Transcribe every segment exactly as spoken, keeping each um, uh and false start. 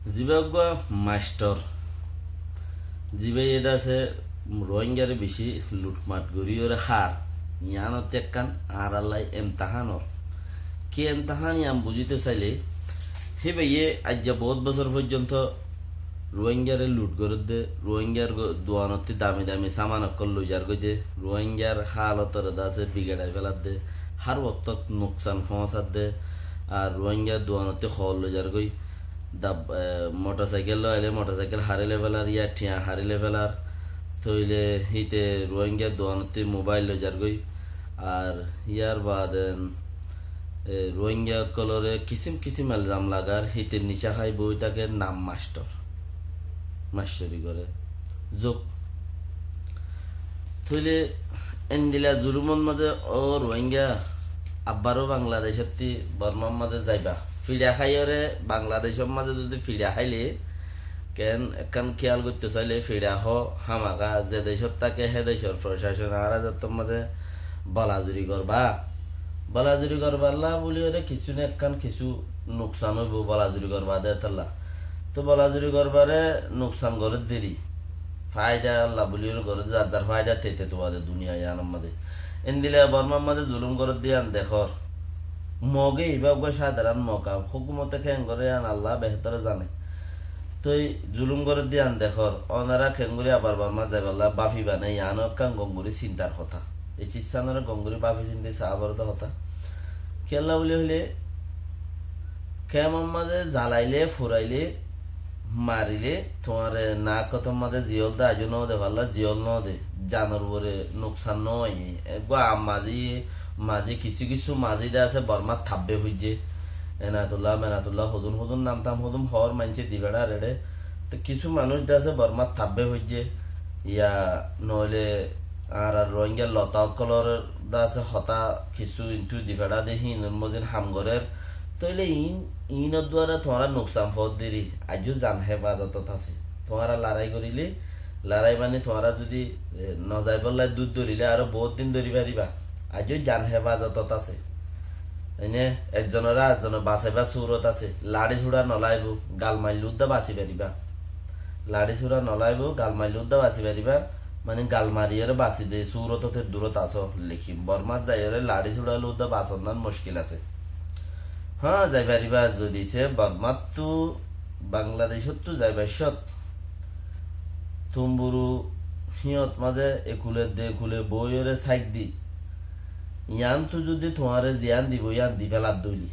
Zibá uggúa mastor, zibáye de asé Ruáingaré bicí lutmat goríyoré hár, yiánottú ekkán añárallá emtahán ór. Ki emtahán yián buzítou sailé, híbayé aijja boóut bosór foijjónto Ruáingaré lut gorédde, Ruáingar go-, duanottú dami dami saman ókkol loizargói de, Ruáingar hálotoré de asé bigeçai féladde, hár woktót nuksan foóñsadde, ar Ruáingar duanottú hool loizargói. Dab-, e, motorsaikel loi ailé motorsaikel hári loi félar, yá thiañ hári loi félar. Tóile híte Ruáingar duanottú mobáil loizargói. Ar yárbaade, e, Ruáinga ókkolóre kisím kisím elzam lagar, híte nicá hái boói táke, nam mastor. Mastori goré. Zuk. Tóile endila zulumor mazé ó Ruáinga abbaró Bangladecóttu Bormár mazé zaiba. Fiça háiyoré Bangladecór mazé zudi fiça háile, keén ekkán kéyal goittóu sailé fiça hoó hámaka ze decót táke hé decór procacon añára zettór mazé bolazuri gorba. Bolazuri gorballá bóliyoré kissú né ekkán kissú nuksan óibou bolazuri gorba de étalla. Tóu bolazuri gorbaré nuksan gorédde ri. Fáida Allah bóliyoré gorédde, zar zar fáida tete tuade duniya yiánor mazé. Endila Bormár mazé zulum gorédde yián dekór. Moge ibá uggúa cádaran moka, hókumote keén goré yián Allah behétore zane. Tói zulum gorédde yián dekór, ónara keéngorí abar Bormá zaiballá báfiba né, yiáno ekkán gom gorí sintar hotá. Ei cízsánoré gom gorí báfi sinti saá foré de hotá. Kiyólla bóli hoilé, kemor mazé zalailé, furailé, marilé, tuáñre naákkotór mazé ziyól de aijjó noóde falla, ziyól noóde, zanor uore nuksan noóiye. Eggúa am mazí, mazí kissú kissú mazí de asé Bormát thabbe foijjé. Enatulla, menatulla, hodún hodún nam tam hodún hoór maincé difeçá reçé. Te kissú manúic de asé Bormát thabbe foijjé. Yá noóile añárar Ruáinga lota ókkolór de asé hotá kissú intú difeçá de híinor mozin ham gorér. Tóile iín, iínor duara tuáñra nuksan foódde ri. Aijjó zan hefazotot asé. Tuáñra larái goríle, larái mani tuáñra zudi, e, nozaibólla dud dórile aró boóut din dóri faribá. Aijjó zan hefazotot asé. Ene ekzonoré arekzone basaibár surot asé. Laçí-suça nolaibóu, gal maille uddá basi faribá. Laçí-suça nolaibóu, gal maille uddá basi faribá. Mani gal mariyoré basi de surotót eddurót asó. Lekin Bormát zaiyoré laçí-suça loi uddá basonnán muckil asé. Há, zai faribá zudi se Bormáttu Bangladecóttu zaibar cót. Tumburu híyot mazé ekule de ekule boóiyoré sáik di. Yiántu zudi tuáñre ziyán dibou yían di féladde óile.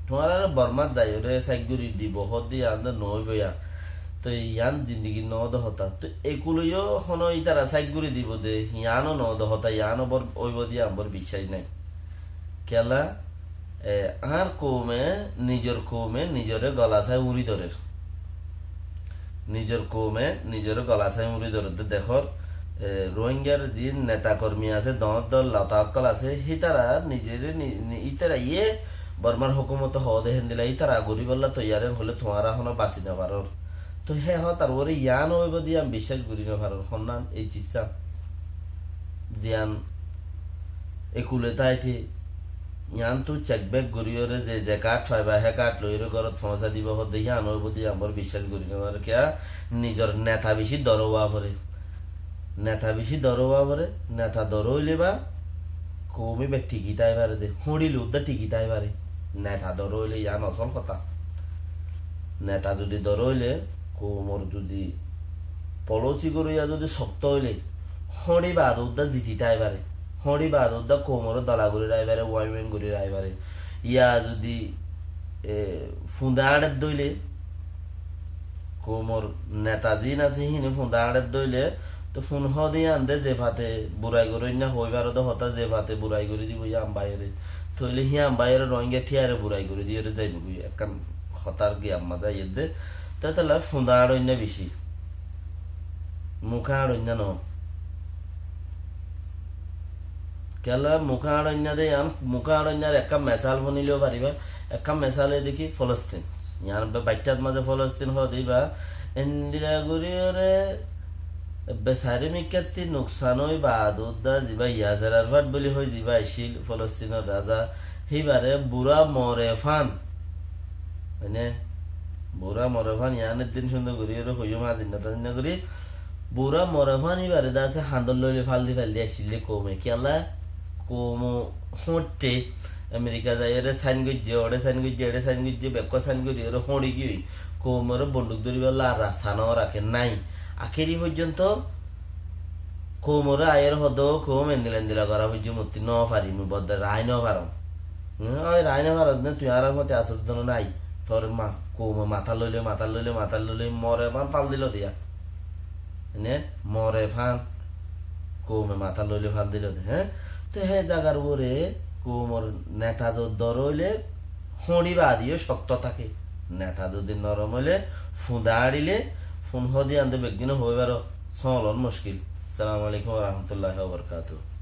Tuáñráre Bormát zaiyoré sáik gorí dibou hoódde yián de noóibou yían. Toi yián zindigir noóde hotá. Toi ekule yó honó ítara sáik gorí dibou de, yiáno noóde hotá, yiáno bór óibou de yían bór biccác nái. Kiyólla, e, añár koume, nizor koume nizoré golasái uñri dórer. Nizor koume nizoré golasái uñri dórer de dekór, e, Ruáingar ziín neta kormi asé, doóñr doóñr lota ókkol asé, hítara nizoré ni-, ni-, ítara iyé Bormár hókumote hoóde héndila ítara goríbolla toiyar en hoilé tuáñra honó basi nofarór. Toi hé hotar uore yián óibou de yían biccác gorí nofarór, honnán ei cízza. Ziyán ekule táite yiántu cekbek goríyoré ze ze káth faiba hé káth loiyóre górot foóñsai diba hoódde yían óibou de yían bór biccác gorí nofarór. Kiyá nizor neta bicí doró ówa foré. Neta bicí doró ówa foré, neta doró óile ba koum íba thiki tái faré de, hóñçile uddá thiki tái faré. Neta doró óile yián osól hotá. Neta zudi doró óile, koumor zudi polósi goróiya zudi sokto óile, hóñçi baade uddá ziti tái faré. Hóñçi baade uddá koumoré dola gorí rái faré, wáin wáin gorí rái faré. Yá zudi, e, funda áñçer dóile, koumor neta ziín asé híine funda áñçer dóile, to fun hoóde yían de ze fate burai goróinna hoói faré de hotá, ze fate burai gorí dibou yían báiyore. Tóile hían báiyore Rohingya thíyare burai gorí diyore zaibou goi, ekkán hotár giyam mazé aiyedde. Te tolla funda áñçoinna bicí. Muká áñçoinna noó. Kiyólla muká áñçoinna de yián, muká áñçoinnar ekkán mesal fúnileyó faribá. Ekkán mesal óilde ki Folostin. Yián be-, baittát mazé Folostin hoóde íba. Endila goríyoré be sairó mikkátti nuksan ói baade uddá zibá Yaser Arafat buli hoi zibá accíl Folostinor raza. Híbaré burá more fán. Mane, Bura more fán, yián eddin cúndor gorí ore hoiyum, azinna tazinna gorí. Bura more fán ibare de asé handol lóile fal di fal di aiccíl de koume. Kiyólla? Koum hóñçe, Amerika zai ore sain goijje, ore sain goijje, ere sain goijje, bekkún sain gorí ore hóñçi giyói. Koumoré bonduk dóribolla ar rasta no raké nái. Akéri foijjonto koumoré aiyóre hoó de, koum endilla endilla gorá foijje, mutti no farim, bodde raái no farom. Hm, ói raái no faros né, tui añárar fúañti asós de no nái. Tor ma-, koume matá loile, matá loile, matá loile, more fán fal dilo de yá. Né, more fán koume matá loile fal dilo de, hé? Te hé zagar uore koumor neta zodi dor óile hóñçi baade yó cokto táke. Neta zodi norom óile, funda añçile, fun hoó de yían de beggúne hoói faro, sóolon muckil. Assalamu alaikum wa rahmatullahi wa barakatuhu.